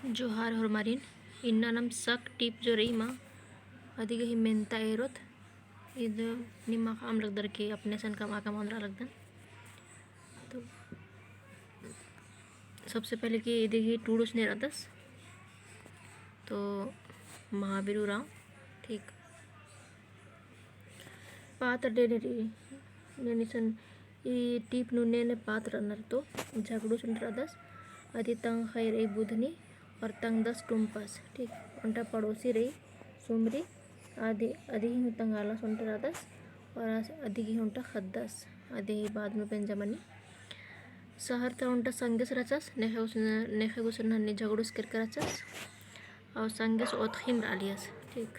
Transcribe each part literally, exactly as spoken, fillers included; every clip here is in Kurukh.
जोहार होरमारिन। इन्ना नाम सक टीप जो रई मा, अदी गही मेन्ता एरोत। इद निमा काम लगदर की अपने सन कमआ कमआ ओन्द्रा लगदन। तो सबसे पहले कि इदी गही टूड़ुस ने रअदस। तो महावीर उराँव, ठीक। पात्र डेने रई, नेनी सन ई टीप नू नेने पात्र रअनर तो झगड़ुस ओन्टा रअदस। अदी तंग्है रई बुधनी और तंग्दस टुम्पस, ठीक। ओन्टा पड़ोसी रई सुमरी, अदी, अदी ही तंग्है आलस ओन्टा रअदस और अस-, अदी गही ओन्टा ख़द्दस, अदी ही बाद नू पेंजा मनी। सहर ता ओन्टा संगेस रहचस, नेखय गुसन, नेखय गुसन हन्नी झगड़ुस केरके रहचस। और संगेस ओतख़िम रआलियस, ठीक।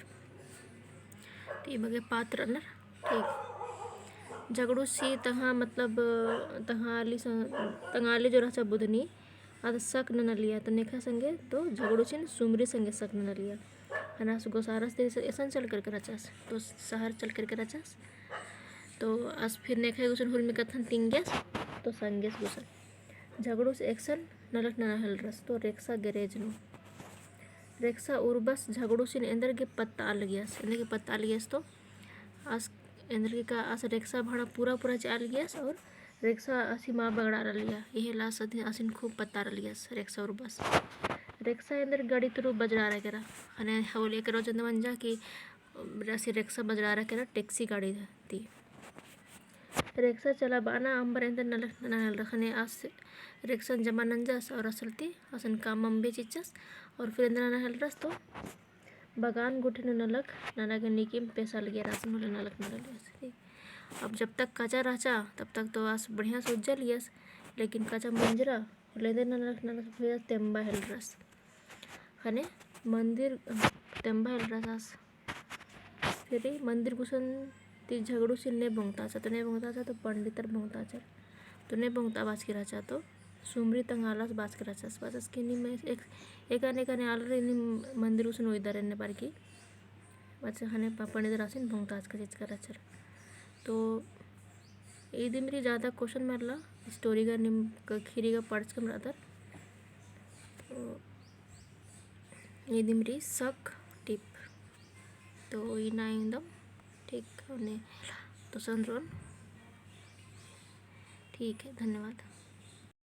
तो ई बग्गे पात्र रअनर, ठीक। झगड़ुसी तंग्है मतलब, तंग्है आली सं-, तंग्है आली जो रहचा बुधनी, आद सक ननालिया, तो नेखय संगे, तो झगड़ुसिन सुमरी संगे सक ननालिया। ख़ने आस गोसारस ती एसन चल केरके रहचस, तो सहर चल केरके रहचस। तो आस फिर नेखय गुसन हुरमी कत्थन तिंगियस, तो संगेस गुसन। झगड़ुस एकसन नलख नना हेलरस, तो रेक्सा गैरेज नू। रेक्सा उर्बस झगड़ुसिन एन्देरगे पत्ता लगियस, एन्देरगे पत्ता लगियस तो आस एन्देरगे का आस रेक्सा भाड़ा पूरा पूरा चिआ लगियस और रेक्सा आसी मा बगड़ा रलिया, एहे ला आस अदी-, आसिन खूब पत्ता रलियस रेक्सा उर्बस। रेक्सा एन्देर गाड़ी तुरु बजड़ा रआ केरा, ख़ने होले के रोज एन्देर मंजा कि आसी रेक्सा बजड़ा रआ केरा टैक्सी गाड़ी ती। रेक्सा चलाबअना अम्बर एन्देर नलख नना हेलरस, ख़ने आस रेक्सन जमा नंजस और असल ती असन काम अम्बे चिच्चस और फिर एन्देर नना हेलरस तो बगान गुट्ठी नू नलख नना गे नीकिम पैसा लगिया, रासन होले नलख नना लियस। अब जब तक कचा रहचा तब तक तो आस बढ़िया से उज्जा लियस, लेकिन कचा मंजरा होले एन्देर नलख नना फिर तेम्बा हेलरस। ख़ने मंदिर तेम्बा हेलरस आस। फिर मंदिर गुसन ती झगड़ुसिन ने बोंगताचा, तो ने बोंगताचा तो पंडितर बोंगताचर। तो ने बोंगता बाचकी रहचा तो सुमरी तंग्है आलस बाचकी रहचस, बाचस कि नीम एक, एकन एकन आलर नीम मंदिर गुसन उइदर एन्ने बअर की। बाचस ख़ने प-, पंडितर आसिन बोंगताचका चिचका रहचर। तो इदिम रई ज्यादा question मल्ला, story गा नीम क-, खीरी गा पढ़चकम रअदर। तो इदिम रई सक टीप। तो इन्ना एंगदम, ठीक, अन्ने तो संद्रोन। ठीक है, धन्यवाद।